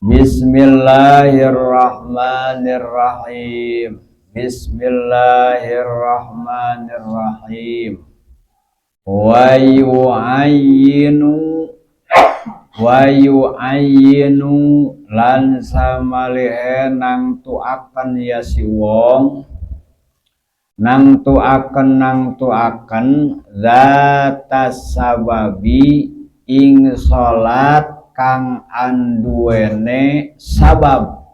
Bismillahirrahmanirrahim. Bismillahirrahmanirrahim. Wa yu'ayyinu wa yu'ayyinu lan samalihe nangtuaken ya si wong nangtuaken zatas sababi ing salat kang anduwene sabab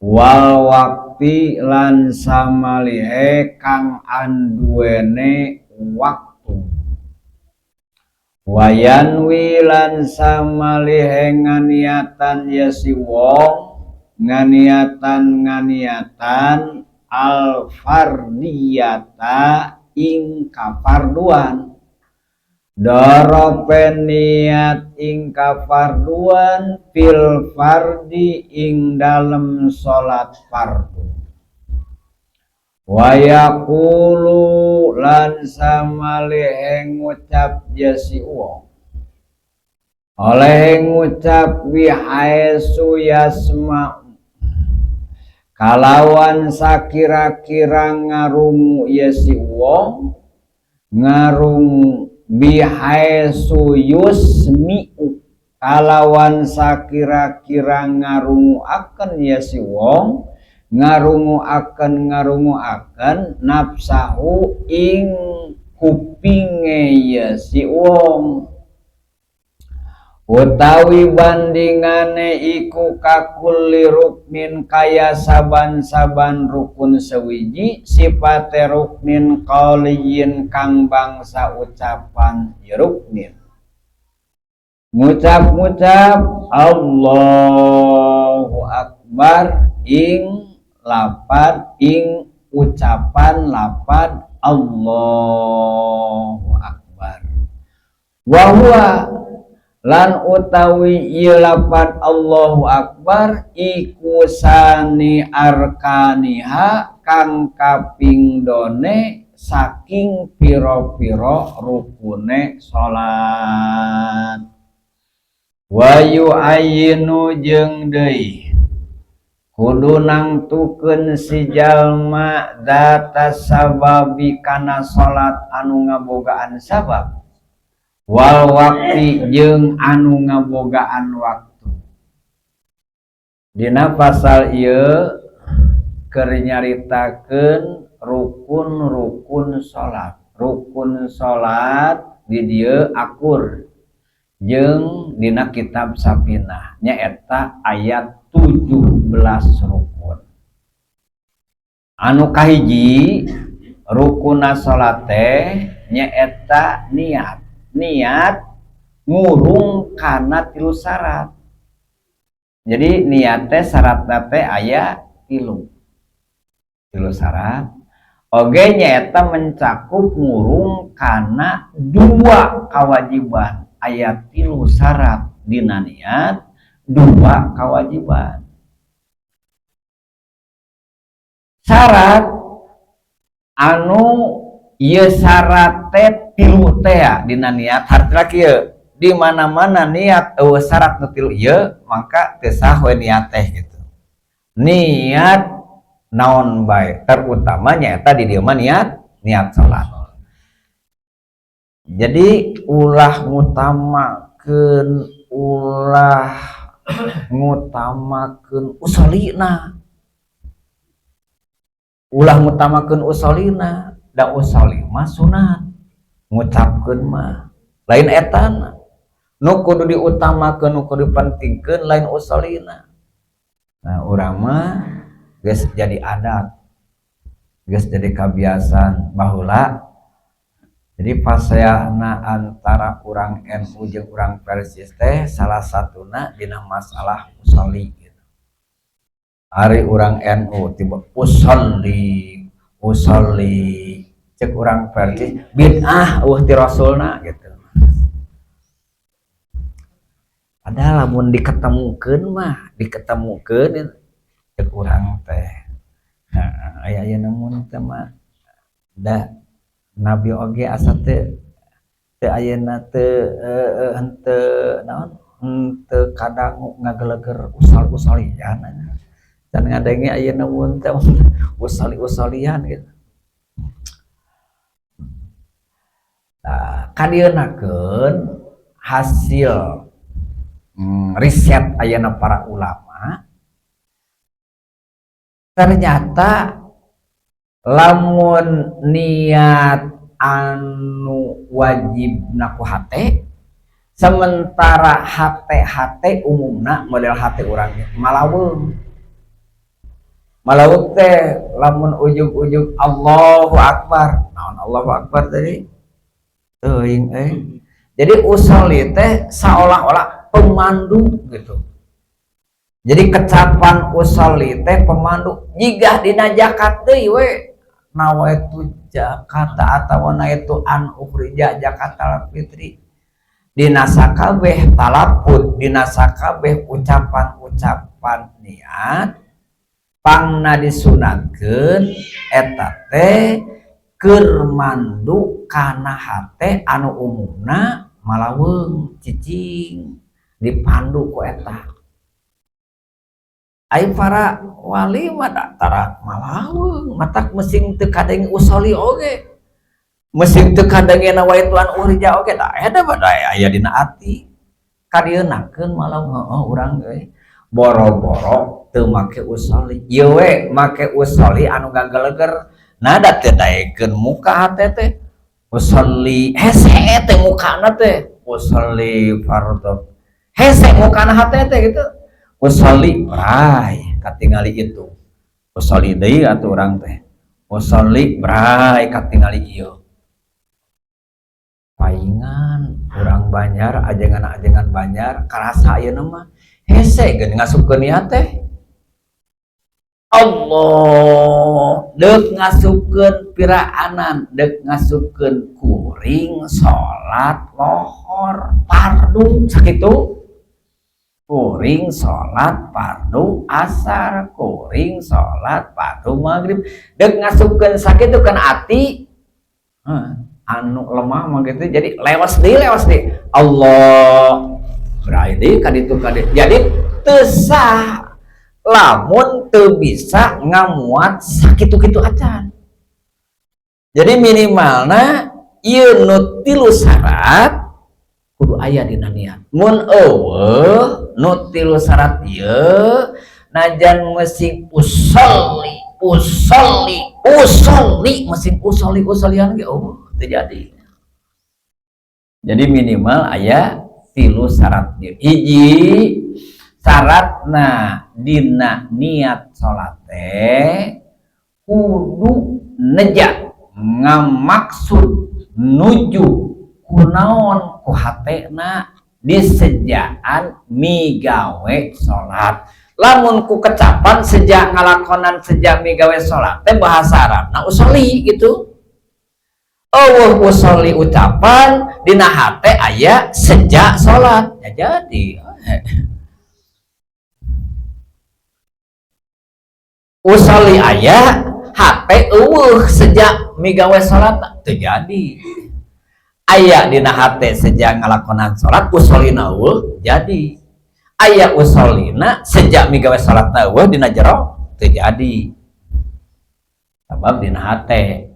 wal wakti lan samalihe kang anduwene waktu wayanwi lan samalihe nganiatan ya si wong nganiatan al fardiyata ing kafarduan dorope niat ing kafarduan fil fardi ing dalem salat fardu wa yaqulu lan samalihe ngucap ya si wong oleh ngucap bihaesu yasma kalawan sakira-kira ngarungu ya si wong ngarungu bihaesu yusmi'u kalawan sakira-kira ngarungu akan ya si wong ngarungu akan nafsahu ing kupinge ya si wong utawi bandingane iku kakulli ruknin kaya saban-saban rukun sewiji sipate ruknin qauliyin kang bangsa ucapan ruknin ngucap-ngucap Allahu Akbar ing lapad ing ucapan lapad Allahu Akbar wa huwa lan utawi ieu lapad Allahu Akbar iku sani arkaniha kang kaping done saking piro-piro rukune salat wa yu'ayyinu jeung deui kudu nangtukeun si jalma data sababi kana salat anu ngabogaan sabab wal wakti jeung anu ngabogaan waktu. Dina pasal ieu keur nyaritakeun rukun-rukun salat. Rukun salat di dieu akur jeung dina kitab Safinah nyaeta ayat 17 rukun. Anu kahiji rukuna salat teh nyaeta niat. Niat ngurung kana tilu syarat. Jadi niat teh syaratna teh aya tilu. Tilu syarat. Oge nyaeta mencakup ngurung kana dua kewajiban. Aya tilu syarat dina niat, dua kewajiban. Syarat anu ieu syarat teh tilu teh dina niat hartina kieu di mana-mana niat eueuh syarat nu tilu ieu maka teu sah we niat teh gitu. Niat naon bae terutama nyaeta di dieu mah niat salat. Jadi ulah ngutamakeun usolina. Ulah ngutamakeun usolina da usoli mah sunat ngucapkeun mah lain etana nu kudu diutamakeun nu kudu dipentingkeun lain usolina. Nah urang mah geus jadi adat geus jadi kebiasaan baheula. Jadi pasayana antara urang NU jeung urang Persis teh salah satuna dina masalah usolli gitu. Ari urang NU tiba usolli usolli cek urang Persis bid'ah eueuh ti rasulna gitu. Padahal lamun diketemukeun mah diketemukeun cek urang teh. Heeh, aya ayeuna mun teh mah da Nabi oge asa teu teu ayeuna teu henteu naon Henteu kadang ngageleger usal-usalian dan ngadenge ayeuna mun teh usali-usalian gitu. Nah, kadieunakeun hasil riset ayeuna para ulama, ternyata lamun niat anu wajib ku hate, sementara hate-hate umumna model hate urang malaweng malaweng teh, lamun ujug-ujug Allahu Akbar, naon Allahu Akbar tadi teuing eh. Jadi usolli teh seolah-olah pemandu gitu. Jadi kecapan usolli teh pemandu, jika dina zakat deui we, nawaitu zakata atau nawaitu an ukhrija zakatal fitri, dina sakabeh talafud, dina sakabeh ucapan-ucapan niat, pangna disunatkeun eta teh keur mandu kana hate anu umumna malaweng cicing, dipandu ku eta. Ai para wali mah tara malaweng, matak mesing teu kadenge usolli oge, mesing teu kadenge nawaitu an ukhrija oge, da eta mah aya dina ati. Kadieunakeun malah heueuh urang euy boro-boro teu make usolli ieu we, make usolli anu gageleger nada teu daekeun muka hate teh usolli, hese teh mukana teh usolli fardhu, hese mukana hate teh gitu. Usolli bray katingali itu, usolli deui atuh urang teh, usolli bray katingali ieu. Paingan urang Banjar, ajengan-ajengan Banjar karasa ayeuna mah hese geus ngasupkeun niat teh. Allah deuk ngasupkeun piraanan, deuk ngasupkeun kuring salat lohor fardu sakitu, kuring salat fardu asar, kuring salat fardu maghrib, deuk ngasupkeun sakitu kan ati anu lemah mah gitu. Jadi lewas deui, lewas deui, Allah bray deui ka ditu ka ditu. Jadi teu sah lamun teu bisa ngamuat sakitu-kitu acan. Jadi minimalna ieu nu tilu syarat kudu aya dina niat. Mun euweuh nu tilu syarat ieu, najan mesing usolli usolli usolli, mesing usolli usollian ge euweuh, teu jadi. Jadi minimal aya tilu syarat ieu. Hiji syaratna, dina niat salat teh kudu neja ngamaksud nuju kunaon ku hatena disejaan migawe salat. Lamun ku kecapan sejak ngalakonan, sejak migawe salat teh bahasa Arabna usolli gitu. Euweuh usolli ucapan, dina hate aya sejak salat, ya jadi usolli aya, hate euweuh sejak migawe salat, teu jadi. Aya dina hate sejak ngalakonan salat, usolina euweuh, jadi. Aya usolina, sejak migawe salat euweuh dina jero, teu jadi, sabab dina hate.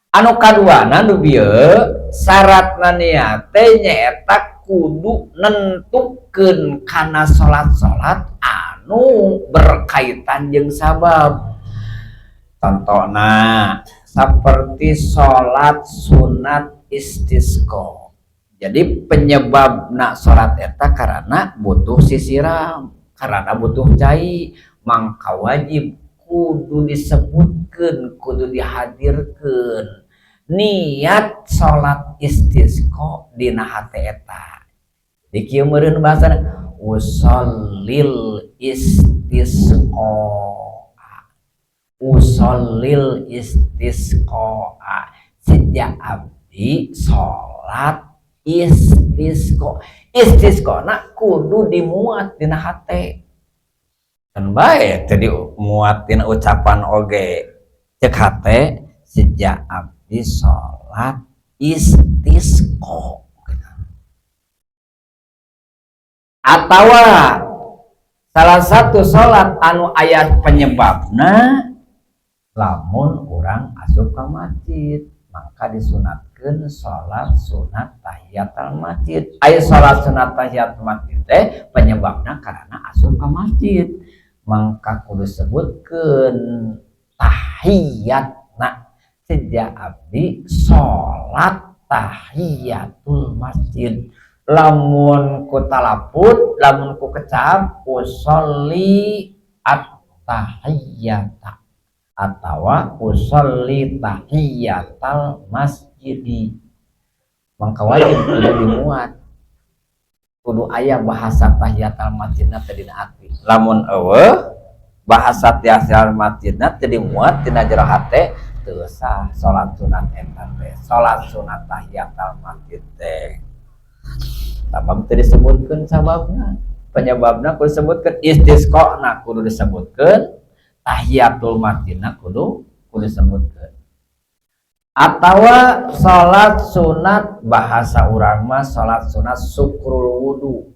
Anu kaduana nu bieu syaratna niat teh nyaeta kudu nentukeun kana salat-salat anu berkaitan jeung sabab. Contohna seperti salat sunat istisqa. Jadi penyebab nak salat eta karena butuh sisiram, karena butuh cai, mangka wajib kudu disebutkan, kudu dihadirkan niat salat istisqa dina hate eta. Di kieu meureun bahasana usallil istisqa, usallil istisqa, sejak abdi salat istisqa. Istisqa na kudu dimuat dina hate kan bae, teu dimuat dina ucapan oge. Cek hate sejak abdi salat istisqa. Atawa salah satu salat anu aya penyebabna, lamun urang asup ka masjid, maka disunatkeun salat sunat tahiyatul masjid. Aya salat sunat tahiyatul masjid teh penyebabna karena asup ka masjid, maka kudu sebutkeun tahiyatna, sejak abdi salat tahiyatul masjid. Lamun ku talafud, lamun ku kecap, usolli at-tahiyyata atawa usolli tahiyatal masjidi, mangka wajib kudu dimuat, kudu aya bahasa tahiyatal masjidna teh dina ati. Lamun euweuh bahasa tahiyatal masjidna teu dimuat tina jero hate, teu sah salat sunat eta teh, salat sunat tahiyatal masjid teh. Sabab teu disebutkeun sababna, penyebabna kudu disebutkeun, istisqona kudu disebutkeun, tahiyatul masjidna kudu kudu disebutkeun. Atawa salat sunat, bahasa urang mah salat sunat syukrul wudu,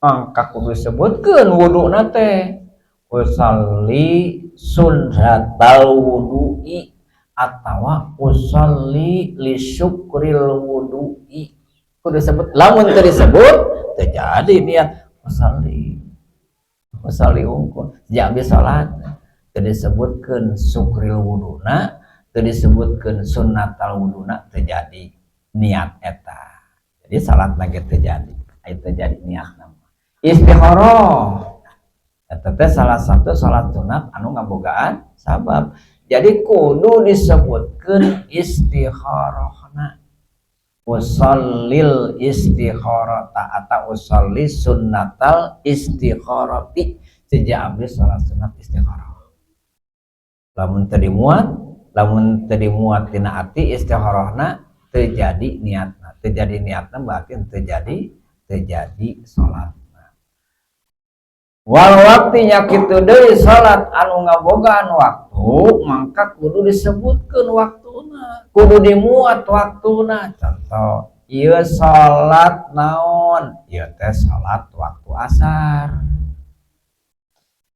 mangka kudu disebutkeun wuduna teh, usalli sunnatal wudu'i atawa usalli li syukril wudu'i, kudu disebut. Lamun teu disebut, teu jadi niat. Usalli, usalli unggul sejak habis salat teu disebutkeun syukril wuduna, teu disebutkeun sunnatal wuduna, teu jadi niat eta. Jadi salat lagi teu jadi, aya teu jadi niat. Nama istikharah eta teh salah satu salat sunat anu ngabogaan sabab, jadi kudu disebutkeun istikharahna, usallil istikharata atau usalli sunnatal istikharati, sejak abdi salat sunat istikharah. Lamun teu dimuat, lamun teu dimuat tina ati istikharahna, teu jadi niatna. Teu jadi niatna berarti teu jadi salatna. Wal waktinya kitu deui, salat anu ngabogaan waktu, mangka kudu disebutkeun waktuna, kudu dimuat waktuna. Contoh, ieu salat naon? Ieu teh salat waktu asar.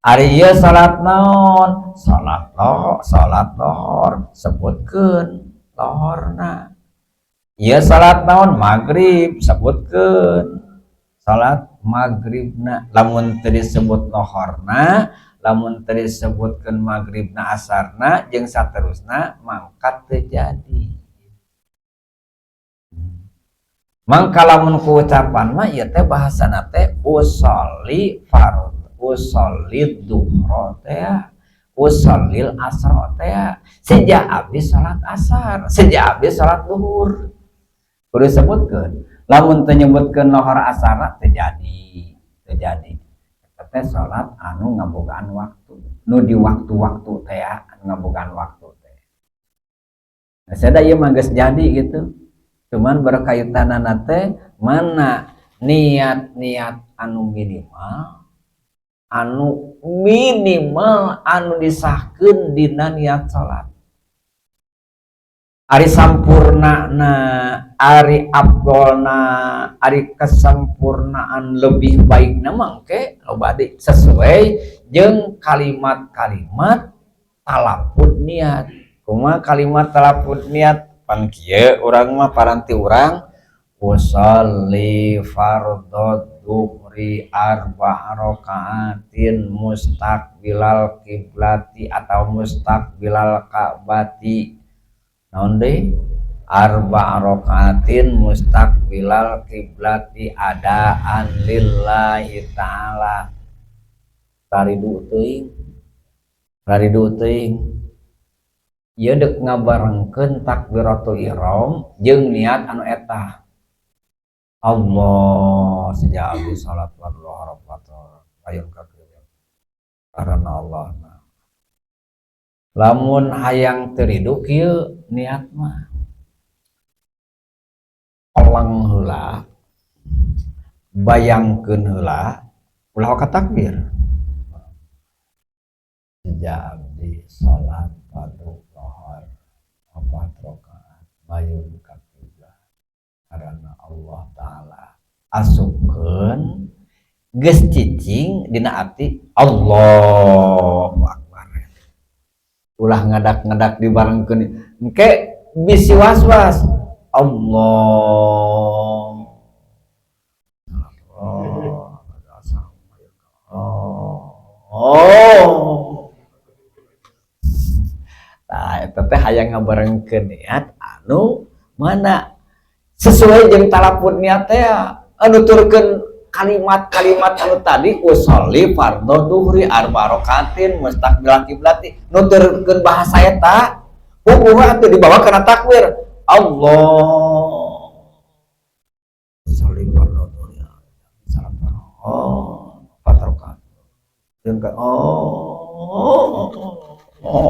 Ari ieu salat naon? Salat lohor, salat lohor, sebutkeun lohorna. Ieu salat naon? Maghrib, sebutkeun salat maghribna. Lamun teu disebut lohorna, lamun teu disebutkeun maghribna, asarna jeung saterusna, mangka teu jadi. Mangka lamun ku ucapan mah ieu teh bahasana teh usolli fard, usolli duhra teh, ushollil asra teh, sejak habis salat asar, sejak habis salat duhur, kudu sebutkeun. Lamun teu nyebutkeun lohor, asarna, teu jadi, teu jadi. Eta teh salat anu ngabogaan waktu, nu di waktu-waktu teh, anu ngabogaan waktu teh. Nah, saya ieu mah geus jadi gitu, cuman berkaitanana teh mana niat-niat anu minimal, anu minimal anu disahkeun dina niat salat. Ari sampurnana, ari afdolna, ari kesempurnaan lebih baikna mangke loba deui sesuai jeung kalimat-kalimat talafud niat. Kumaha kalimat talafud niat? Pan kieu urang mah, paranti urang, usolli fardhu duhri arba rakaatin mustaqbilal kiblati atau mustaqbilal ka'bati, naon deui, arba rakaatin mustaqbilal kiblati adaan lillahi ta'ala. Raridu teuing, raridu teuing, ieu deuk ngabarengkeun takbiratul ihram jeung niat anu eta. Allah, sejak abdi salat fardu ayun ka karena Allah. Nah, lamun hayang teu ridu, kieu niat mah: pelang heula, bayangkeun heula, ulah ka takbir, sejak abdi salat fardu lohor opat rakaat mayun ka kiblat karena Allah Ta'ala, asupkeun Geus cicing dina ati Allahu Akbar. Ulah ngadak-ngadak dibarengkeun engke bisi was-was. Allah Allah oh. Nah, eta teh hayang ngabarengkeun niat anu mana sesuai jeung talafud niat teh, anu turkeun kalimat-kalimat anu tadi, usolli fardhu duhri arba rakatin mustaqbil kiblati, nuturkeun bahasa eta hukum atuh dibawa kana takbir Allah usolli fardhu duhri salam oh empat rakaat jeung oh oh oh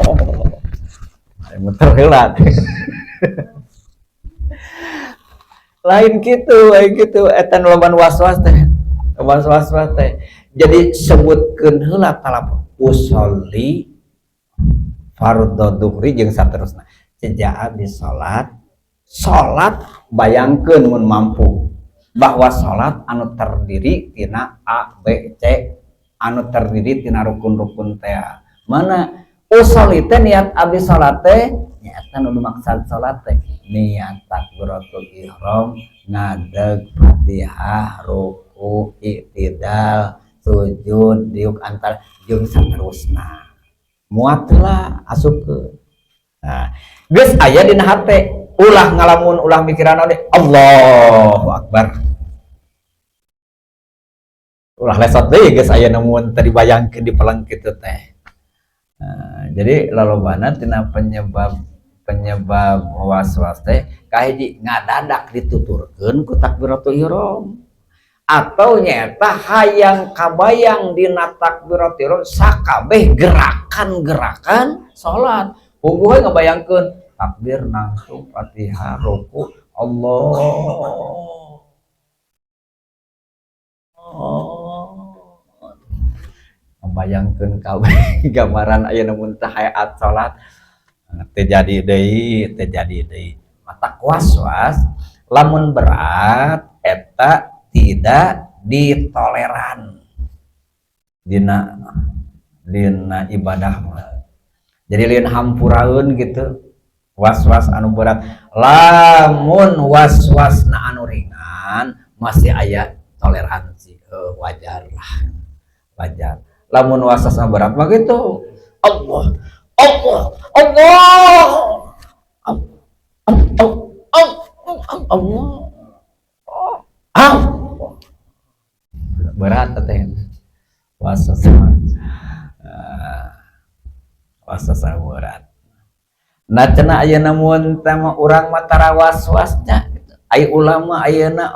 muter heula. Lain gitu, lain gitu. Eta nu loban was-was teh, loban was-was teh. Jadi sebutkeun heula talafuz usolli fardhu duhri jeung saterusna. Sejak abis salat, salat bayangkeun mun mampu bahwa salat anu terdiri tina A B C, anu terdiri tina rukun-rukun teh. Mana usolli teh niat abis salat teh nyaeta nu dimaksud salat teh niat takbiratul ihram, ngadeg, Fatihah, ruku, i'tidal, sujud, diuk antar jeung saterusna. Muat lah asupkeun. Nah, geus aya dina hate, ulah ngalamun, ulah mikiran naon, Allahu Akbar. Ulah lesot deui geus aya namun tadi bayangkeun di peleng kitu teh. Nah, jadi lalobana tina penyebab penyebab was-was teh kahiji ngadadak dituturkeun ku takbiratul ihram atau nyata hayang kabayang dina takbiratul ihram sakabeh gerakan-gerakan salat. Puguh we ngabayangkeun takbir langsung Fatihah, ruku, Allah oh. Membayangkeun kabeh gambaran aya mun teh hayat salat teu jadi deui, teu jadi deui. Mata was-was lamun berat eta tidak ditoleran dina dina ibadah mah. Jadi lain hampuraeun gitu was-was anu berat. Lamun was-wasna anu ringan masih aya toleransi, wajar lah, wajar. Lamun was-was anu berat mah gitu, Allah Allah Allah Allah Allah Allah ah berat teh was-was, was-was berat. Nah, cenah ayeuna mun teh mah urang mah tara was-wasnya gitu. Ai ulama ayeuna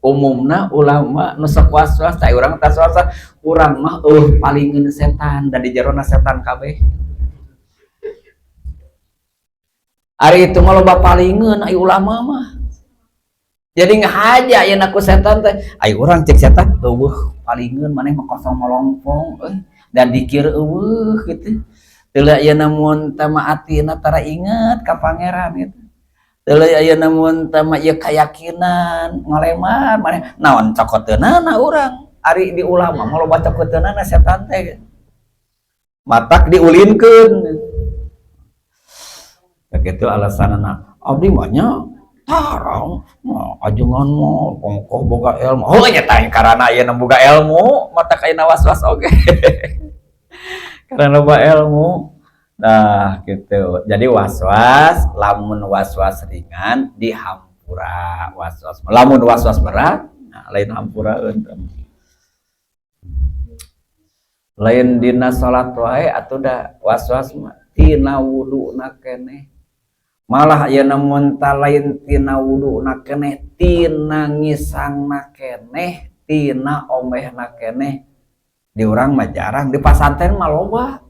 umumna ulama nu sok was-was, ai urang tah was-was, urang mah eueuh palingeun setan da di jerona setan kabeh. Ari itu mah loba palingeun ai ulama mah. Jadi ngahaja ayeuna ku setan teh, ai urang cek setan eueuh palingeun maneh mah kosong molongpong euy dan dikir eueuh gitu. Teu ayeuna mun teh mah atina tara inget ka pangeran gitu. Teu ayeuna mun teh mah ieu kayakinan ngalemar maneh naon cokoteunana urang. Ari di ulama mah loba cokoteunana setan teh. Matak diulinkeun. Begitu alasanana abdi mah nya tarang mah ajengan mah ongkoh boga ilmu. Oh nya tah karana ayeuna boga ilmu matak ayeuna was-was oge. Karena loba ilmu. Nah, gitu. Jadi was-was, lamun was-was ringan dihampura was-was. Lamun was-was berat, nah, lain hampuraeun. Lain dina salat wae atuh da was-was mah tina wuduna keneh. Malah ayeuna mun ta lain tina wuduna keneh, tina ngisangna keneh, tina omehna keneh. Di urang mah jarang, di pasantren mah loba.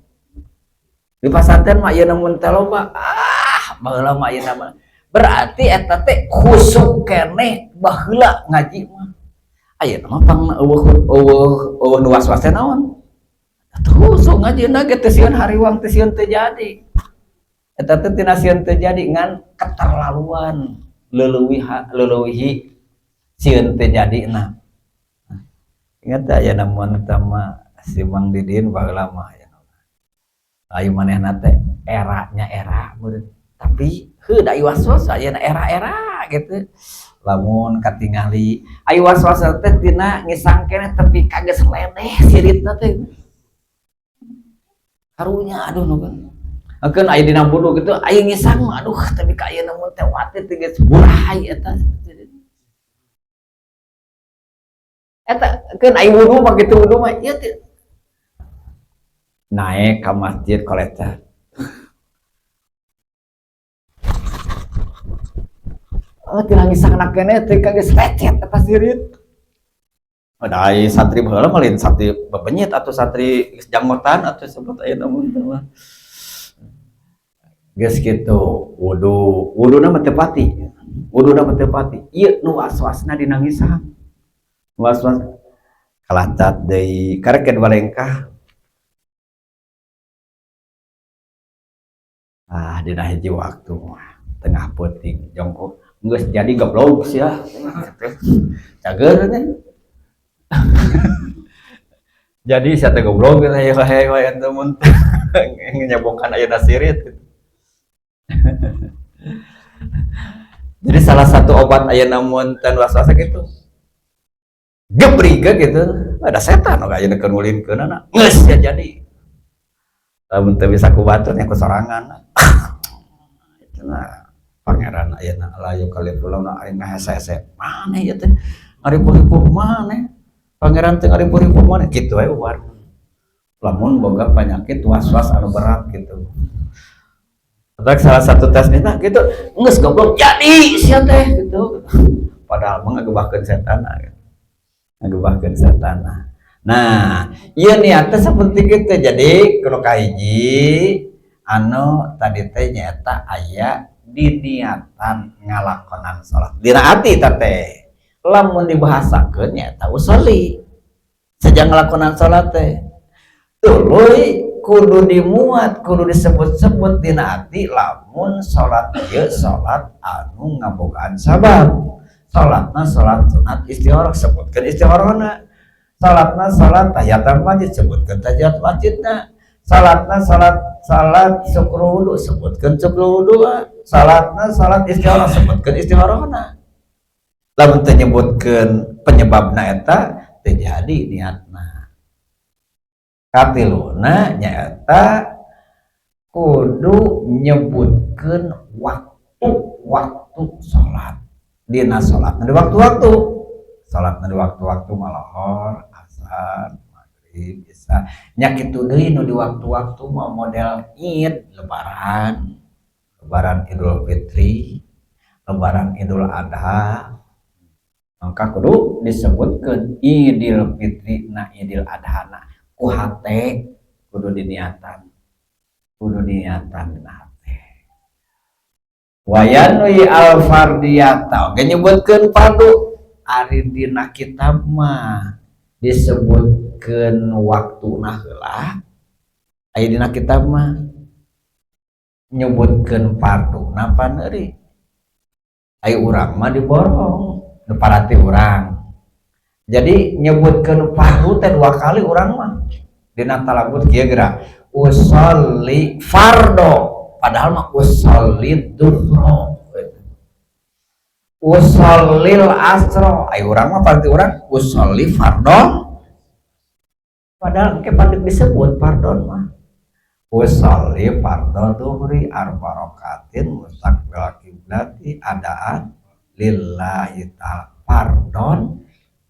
Di pasantren mah ayeuna mun teh loba. Ah, baheula mah ayeuna mah. Berarti eta teh khusuk keneh baheula ngaji mah. Ayeuna mah pang eueuh eueuh eueuh nu was-was teh naon? Khusuk ngajina ge teu sieun hariwang, teu sieun teu jadi. Eta teh tina sieun teu jadi ngan keterlaluan leuwih leuwih sieun teu jadina. Ingat aya namun utama si Mang Didin baheula mah ya. Ayo manehna teh eranya era meureun. Tapi heuh da was-was ayeuna era-era gitu. Lamun katingali ayo was-was teh tina ngisang keneh tepi ka geus ledeh siritna teh. Karunya aduh nu kan aya dina budu gitu aya ngisang mah aduh tapi ka ayeuna mun teh wate teh geus burahay eta. Eta keun aya wudu mah kitu wudu mah ieu teh naik ka masjid koleca. Oh, tina ngisang na keneh teh ka geus lecet eta sirit. Ada ai santri baheula mah lain santri bebenyit atau santri geus janggotan atau sebut ayeuna mah. Geus kitu wudu, wuduna mah teu pati. Wuduna mah teu pati. Ieu nu was-wasna dina ngisang. Was-was kalancat deui karek ke balengkah. Ah dina hiji waktu mah tengah peuting jongkok geus jadi goblok sia. Cager teh. Jadi sia teh goblok teh aya wae wae ente mun nyabokan ayeuna sirit gitu. Jadi salah satu obat ayeuna mun teu was-was gitu. Gebrige gitu, ada setan oge ayeuna keur ngulinkeunana. Geus ya jadi. Lamun teu bisa ku batur nya ku sorangan. Cenah pangeran ayeuna layu kali pulau aing ngahese-hese. Maneh ieu teh ngaripuh-ripuh maneh. Pangeran teh ngaripuh-ripuh maneh kitu we ubar. Lamun boga penyakit was-was anu berat gitu. Atau salah satu tes minta gitu, geus goblok jadi sia teh gitu. Padahal mah ngagebahkeun setan gitu. Ngagebahkeun setan. Nah, ieu niatna saperti kitu. Jadi kudu kahiji anu tadi teh nyaeta aya diniatan ngalakonan salat. Dina ati ta teh. Lamun dibahasakeun nyaeta usolli. Sejak ngalakonan salat teh tuluy kudu dimuat, kudu disebut-sebut dina ati lamun salat ieu salat anu ngabogaan sabab. Salatna salat sunat istikharah, sebutkeun istikharahna. Salatna salat tahiyatul masjid, sebutkeun tahiyatul masjidna. Salatna salat syukur wudu, sebutkeun syukur wudu. Salatna salat istikharah, sebutkeun istikharahna. Lamun teu nyebutkeun penyebabna eta teu jadi niatna. Katiluna nyaeta kudu nyebutkeun waktu-waktu salat. Dina salatna di waktu-waktu. Salatna di waktu-waktu malohor, asar, maghrib, isya. Nya kitu deui nu di waktu-waktu mah model Id, lebaran, lebaran Idul Fitri, lebaran Idul Adha. Maka kudu disebutkeun Idul Fitri na Idul Adha na. Ku hate kudu diniatan, kudu diniatan dina hate. Wayanui al fardiyata oge nyebutkeun fardu. Ari dina kitab mah disebutkeun waktuna heula. Aya dina kitab mah nyebutkeun farduna paneuri. Aya urang mah diborong nu parati urang. Jadi nyebutkeun fardu teh dua kali urang mah. Dina talabut kieu geura usolli fardo padahal mah usolli duhro. Ushollil asro, ayo urang mah parti urang usolli fardon, padahal engke pandek disebut fardon mah. Usolli fardho duhri arba rakatin mustaqbil kiblati adaan lillahi ta'ala. Fardon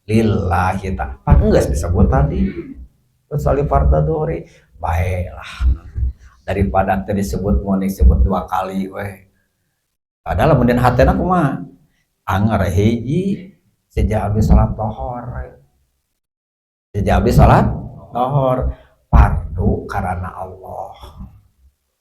lillahi ta'ala. Pan geus disebut tadi. Usolli fardho duhri baiklah. Daripada teu disebut mun disebut dua kali weh. Padahal mun dina hatena kumaha? Anger hiji sejak habis salat lohor. Sejak habis salat lohor fardu karena Allah.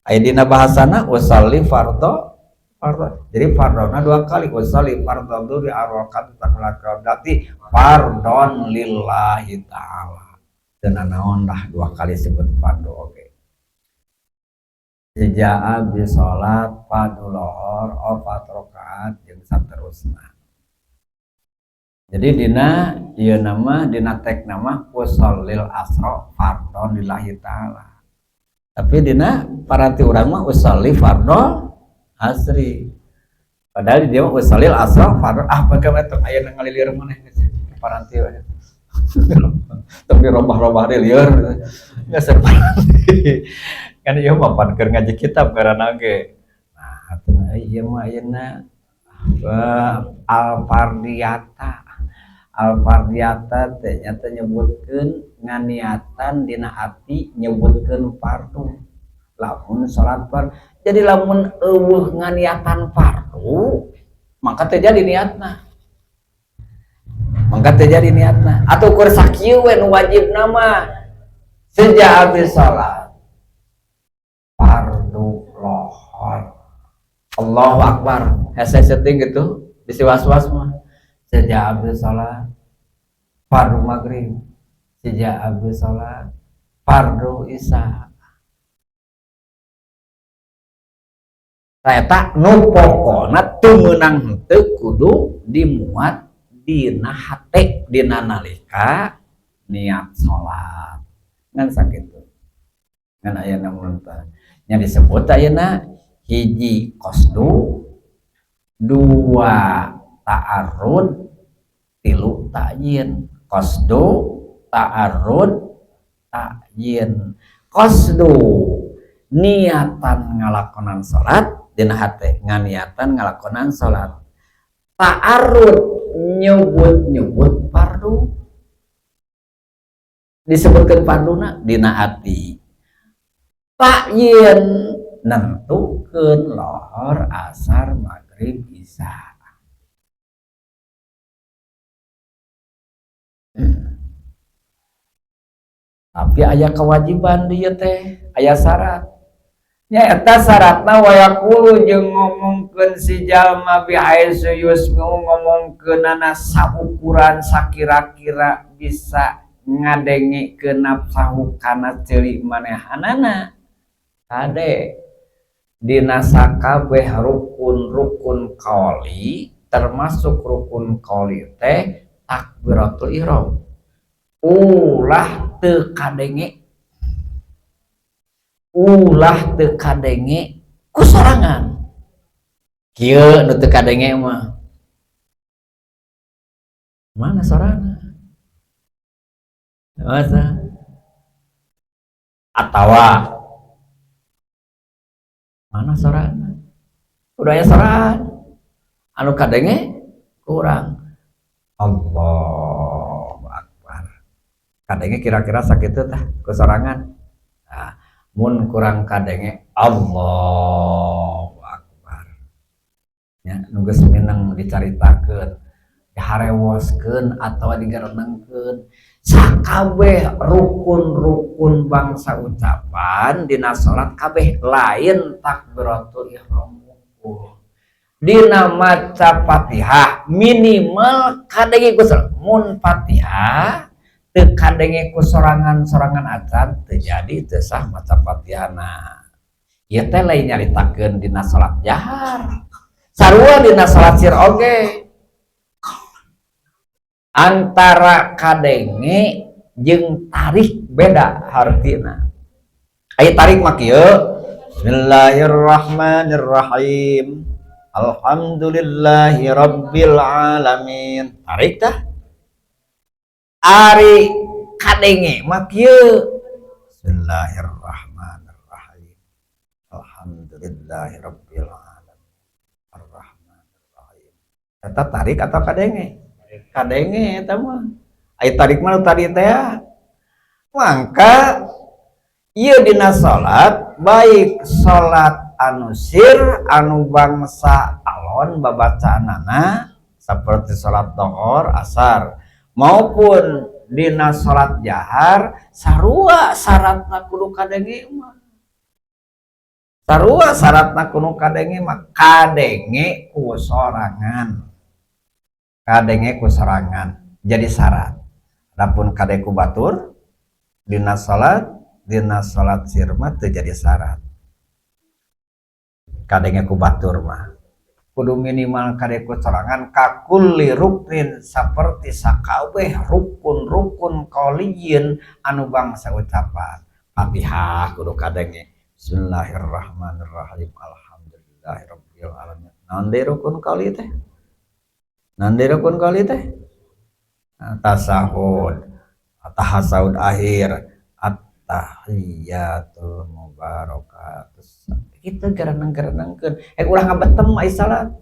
Aya dina bahasana usolli fardho fardho. Jadi fardhona dua kali usolli fardho dzuri arwakat berarti fardhon lillahi ta'ala. Teu nanaon lah dua kali sebut fardu oge. Sejak habis salat fardu lohor opat rakaat jeung saterusna. Jadi dina ieu nama, dina teks nama ushollil asra fardhon lillahi ta'ala, tapi dina paranti urang mah usholli fardhu asri, padahal di dia mah ushollil asra fardhu. Ah, bagaimana itu aya ngalilir maneh paranti we, tapi robah-robah deui lieur geus paranti kan. Ieu mah pan keur ngaji kitab ngaranna ge. Nah, atuh ieu mah ayeuna al fardiyata. Al fardiyata teh nyata nyebutkeun nganiatan dina ati nyebutkeun fardu lamun salat fard. Jadi lamun euweuh nganiatan fardu, maka teu jadi niatna, maka teu jadi niatna. Atau kur sakieu we nu wajibna mah, sejak habis salat fardu lohor, Allahu Akbar, hese setting gitu bisi was-was mah. Sejak habis salat fardu maghrib, sejak habis salat fardu isya. Eta nu pokona teu meunang henteu kudu dimuat dina hate dina nalika niat salat, ngan sakitu. Ngan aya mun nya disebut ayeuna hiji qasdu, dua ta'arrud, tilu ta'yin. Qasdu, ta'arrud, ta'yin. Qasdu niatan ngalakonan salat dina hate, nganiatan ngalakonan salat. Ta'arrud nyebut-nyebut fardu, disebutkan farduna dina ati. Ta'yin nentukeun lohor, asar, maghrib, isya. Tapi aya kewajiban dia teh, aya syarat nya. Eta syaratna wayaqulu jeung ngomongkeun si jalma bihaitsu yusmi'u, ngomongkeunana saukuran sakira-kira bisa ngadengekeun nafsahu kana ceuli manehanana. Kade, dina sakabeh rukun-rukun qauli, termasuk rukun qauli teh takbiratul ihram, ulah teu kadenge, ulah teu kadenge ku sorangan. Kieu nu teu kadenge mah, mana sorana masa atawa mana sorana, udah ya sorangan anu kadenge kurang. Allahu Akbar kadenge kira-kira sakitu tah ku sorangan. Nah, mun kurang kadenge Allahu Akbar ya, nu geus mineng dicaritakeun, diharewoskeun atau digarenengkeun, sakabeh rukun-rukun bangsa ucapan dina salat kabeh, lain takbiratul ihram. Dina maca Fatihah minimal kadenge ku, mun Fatihah teu kadenge ku sorangan-sorangan acan, teu jadi, teu sah maca Fatihahna. Ieu teh lain nyaritakeun dina salat jahar, sarua dina salat sir oge. Antara kadenge jeung tarik beda hartina. Aya tarik mah kieu, Bismillahirrahmanirrahim, alhamdulillahi rabbil alamin, tarik tah. Ari kadenge mah kieu, Bismillahirrahmanirrahim, alhamdulillahi rabbil alamin, arrahmanirrahim. Eta tarik atau kadenge? Kadenge eta mah. Ai tarik mah tadi teh. Mangka ieu dina salat, baik salat anu sir anu bangsa alon babacaanana seperti salat dohor, asar, maupun dina salat jahar, sarua syaratna kudu kadenge mah. Sarua syaratna kudu kadenge mah, kadenge ku sorangan, kadenge ku sorangan jadi syarat. Adapun kade ku batur dina salat sir mah teu jadi syarat kadenge ku batur mah. Kudu minimal kadenge ku sorangan. Kakulli ruknin, seperti sakabeh rukun-rukun qauliyin anu bangsa ucapan. Fatihah kudu kadenge, bismillahirrahmanirrahim, alhamdulillahirabbil alamin. Naon deui rukun qauli teh? Naon deui rukun qauli teh? Tasahud, tahasahud akhir, at-tahiyatul mubarakatus. Itu gereneng-gerenengkeun. Eh, ulah ngabetem ai salat.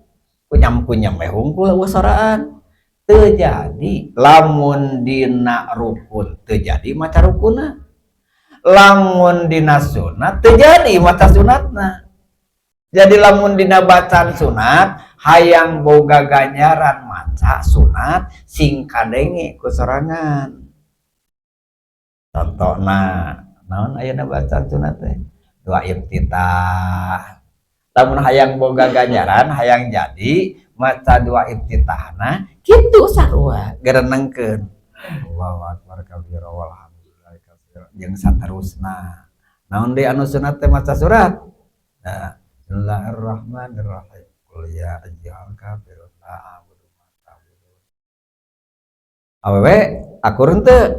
Kunyam-kunyam we hungkul, euweuh soraan. Teu jadi lamun dina rukun, teu jadi maca rukunna. Lamun dina sunat, teu jadi maca sunatna. Jadi lamun dina bacaan sunat, hayang boga ganjaran maca sunat sing kadenge ku sorangan. Contohna naon ayeuna bacaan sunat teh? Doa iftitah. Lamun hayang boga ganjaran, hayang jadi maca doa iftitahna kitu sarua gerenengkeun. Allahu akbar kabira walhamdulillahi katsira jeung saterusna. Naon deui anu sunat teh maca surat? Nah, bismillahirrahmanirrahim. Qul ya ayyuhal kafirun la a'budu ma ta'budun. Awewe akur henteu?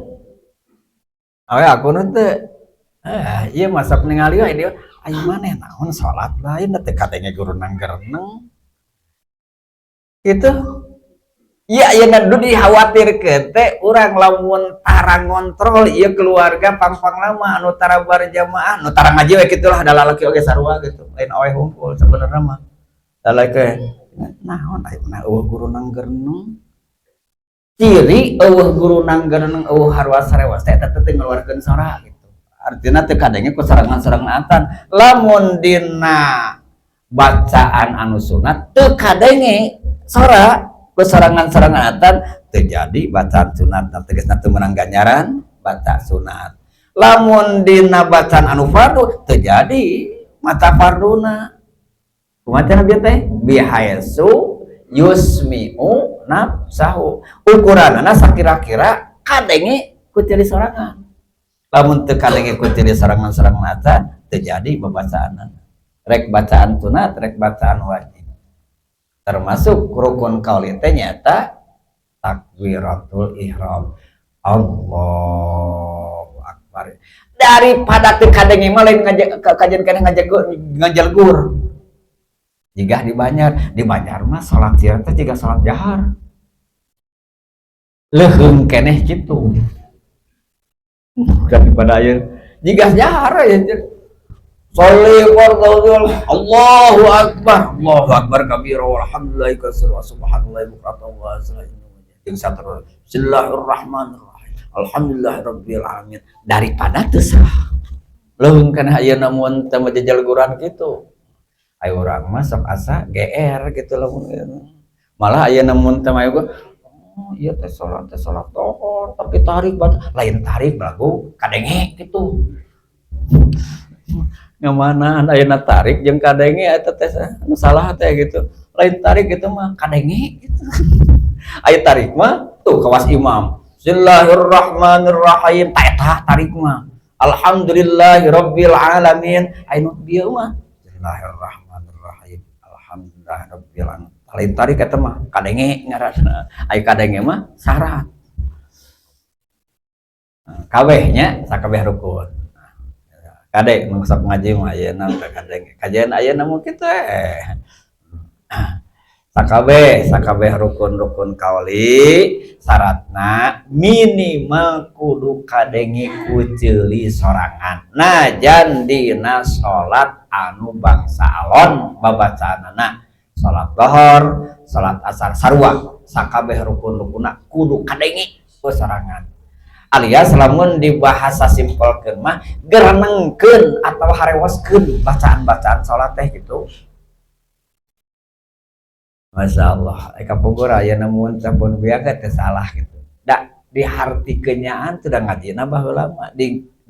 Awewe akur henteu? Eh, ieu mah sok ningali we dia. Ayo maneh naon salat lain teh kadenge gereneng-gereneng. Gitu. Iya, iya, nu dikhawatirkeun teh urang lamun tara ngontrol ieu keluarga pang-pang lama anu tara berjamaah, nu tara ngaji we kitulah, da lalaki oge sarua gitu. Lain awewe hungkul sebenarnya mah. Lalaki naon aya mah euweuh gereneng-gereneng. Ciri euweuh gereneng-gereneng, euweuh harwas sarewas teh eta teh ngeluarkeun sora gitu. Artinya teh kadenge ku sorangan-sorangan atan. Lamun dina bacaan anu sunat teu kadenge sora ku sorangan-sorangan atan, teu jadi bacaan sunat, tegasna teu meunang ganjaran baca sunat. Lamun dina bacaan anu fardu teu jadi maca farduna. Kumaha cenah bieu teh? Bihaitsu yusmi'u nafsahu. Ukuranana sakira-kira kadenge ku ceuli sorangan. Lamun teu kadenge ku ceuli sorangan-sorangan acan, teu jadi babacaanna. Rek bacaan sunat, rek bacaan wajib. Termasuk rukun qauli teh nyaeta takbiratul ihram. Allahu akbar. Daripada teu kadenge mah lain kajian keneh ngajelgur. Jika di Banjar mah salat sir teh jiga salat jahar. Leuheung keneh kitu. Daripada aya jiga jahar ya. Sholli fardhu, Allahu akbar, Allahu akbar kabira walhamdulillahi katsira wa subhanallahi bukratan wa asila. Jeung saterusna bismillahirrahmanirrahim. Alhamdulillahirabbil alamin. Daripada teu sah. Leuheung keneh ayeuna mun teu majajalguran kitu. Ayo urang mah sok asa GR gitu lamun. Malah ayeuna mun teu mah, oh iya teh salat dohor tapi tarik baca lain tarik lagu kadenge gitu. Ngamana ayeuna tarik jeung kadenge eta teh anu salah teh gitu. Lain tarik gitu mah kadenge gitu. Aya tarik mah tuh kawas imam. Bismillahirrahmanirrahim. Ta eta tarik mah. Alhamdulillahirabbil alamin. Aya nu bieu mah bismillahirrahmanirrahim. Alhamdulillahirabbil alamin. Lain tarik eta mah kadenge ngaranna. Aya kadenge mah syarat. Kabehnya sakabeh rukun. Kade nu sok ngaji mah ayeuna teh kadenge. Kajian ayeuna mah kitu eh. Sakabeh sakabeh rukun-rukun kauli syaratna minimal kudu kadenge ku ceuli sorangan. Najan dina salat anu bangsa alon babacaanana, salat lohor, salat asar sarua, sakabeh rukun-rukunna kudu kadenge ku sorangan. Alias lamun dibahasa simpelkeun mah gerenengkeun atau harewoskeun bacaan-bacaan salat teh gitu. Masya Allah, kapungkur aya namun sampun biasa teh salah gitu. Da dihartikeun nyaan teu da ngajina baheula mah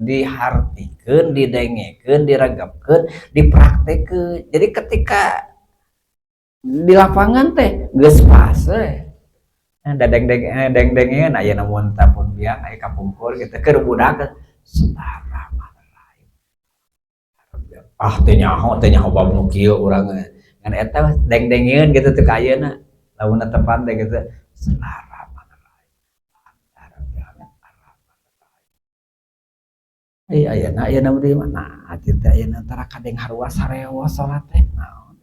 dihartikeun, didengekeun, diregepkeun, dipraktekeun. Jadi ketika di lapangan teh geus pas we. Da deng-dengeun aya namun sampun biang aya kapungkur gitu keur budak bismillahirrahmanirrahim. Ah, teu nyaho bab nu kieu urang. Ngan eta deng-dengeun gitu teh ka ayeuna. Lamun tepan teh gitu. Bismillahirrahmanirrahim. Eh, ayeuna ayeuna di mana? Nah, teh ayeuna tara kadeng haruas harewas salat teh. Naon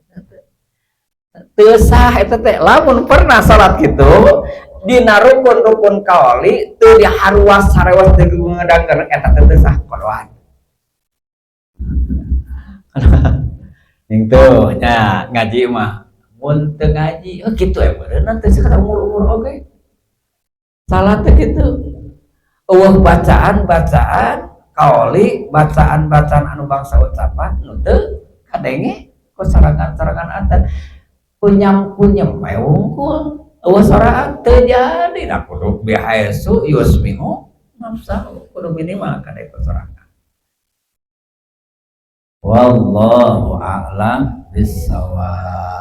teu sah eta teh? Lamun pernah salat gitu, dina rukun-rukun kaoli teu diharuas harewas, teu ngedangkeun, eta teh teu sah, qadhaan. Ning tuh nya ngaji mah, mun teu ngaji, oh kitu ya beureunan teh sakada umur-umur oge. Salat teh kitu. Euweuh bacaan-bacaan kaoli, bacaan-bacaan anu bangsa ucapan nu teu kadenge ku sorangan-sorangan atan. Kunyam-kunyam we wungkul. Euweuh soraan teu jadi, da kudu bihaitsu yusmi'u nafsahu, kudu minimal kade ku sorangan. Wallahu a'lam bissawab.